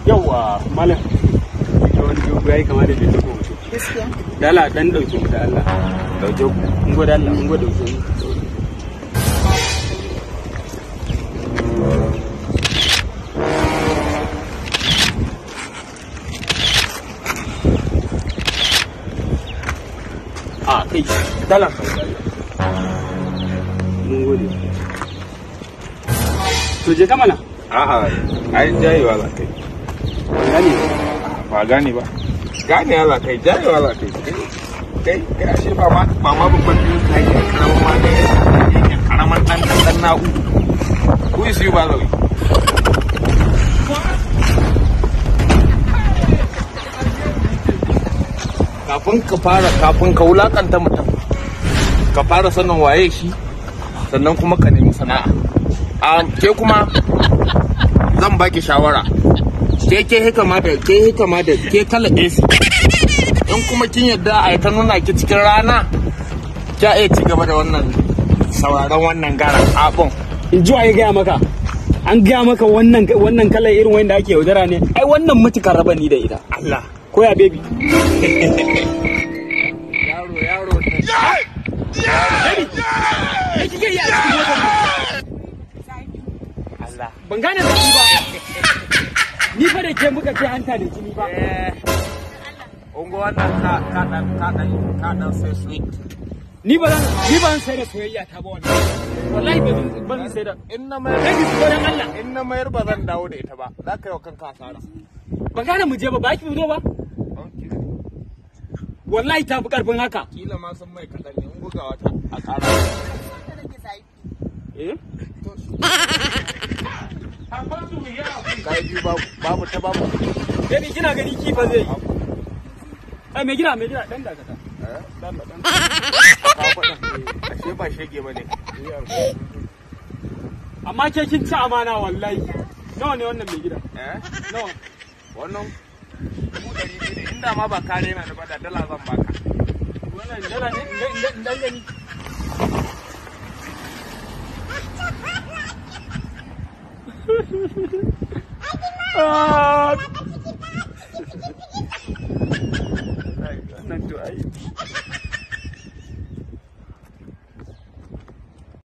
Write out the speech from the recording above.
Yawwa malam. Wani dogo yayi kama da bai dogo mutum. Gaskiya. Dala dan dauke mu da Allah. Dauke ku. In gwada Allah, in gwada dauke mu. A kai, dala ka mun gode. To je ka mana. A'a, ai jayewa za kai. Gane. Ba gane ba. Gane za kai, jayewa za kai. Kai, kai ashe ba ma ba ma babban duka yake karamin ma ne. Yake karamin dan dan na'u. Who is you by the way? Kafin ka fara, kafin ka wulakanta mutum, ka fara sanin waye shi, sannan kuma ka nemi sana'a. A ke kuma zan baki shawara. Ke hikama da ke hikama da ke kala AC. In kuma kin yadda a yi ta nuna ki cikin rana, kya iya ci gaba da wannan sauraron wannan garan abun. In ji waye gaya maka? An gaya maka wannan wannan kalar irin wanda ake yaudara ne. Ai wannan mutuka raba ni da ita. Allah. Koya baby. Yaro yaro. Baby. Me kike yi a cikin motar nan? Allah. Ban gane da ba. Ni fa da ke muka ce hanta da jini ba. Ungo wannan ka ka dan ka dan ka dan sai sweet. Ni ba zan sai da soyayya ta ba wallahi. Wallahi ba zan ban sai da. In na mayar Baby tsoron Allah. In na mayar ba zan dawo da ita ba. Za ka yi wa kanka asara. Ban gane mu je ba, ba ki fito ba. Wallahi ta fi karfin haka. Kila ma sun mai kaɗan ne in bugawa ta a ƙara. Eh? Kai biyu babu babu ta babu. Baby kina gani kifa zai yi. Ai mai gida mai gida dan dakata. Dan dan. Ashe ba shege bane. Amma ke kin ci amana wallahi. Nawa ne wannan mai gida? Eh? Nawa? Wannan 200,000 ne inda ma ba kare na ba da dala zan baka. Wannan dala ne in dan gani. Ah!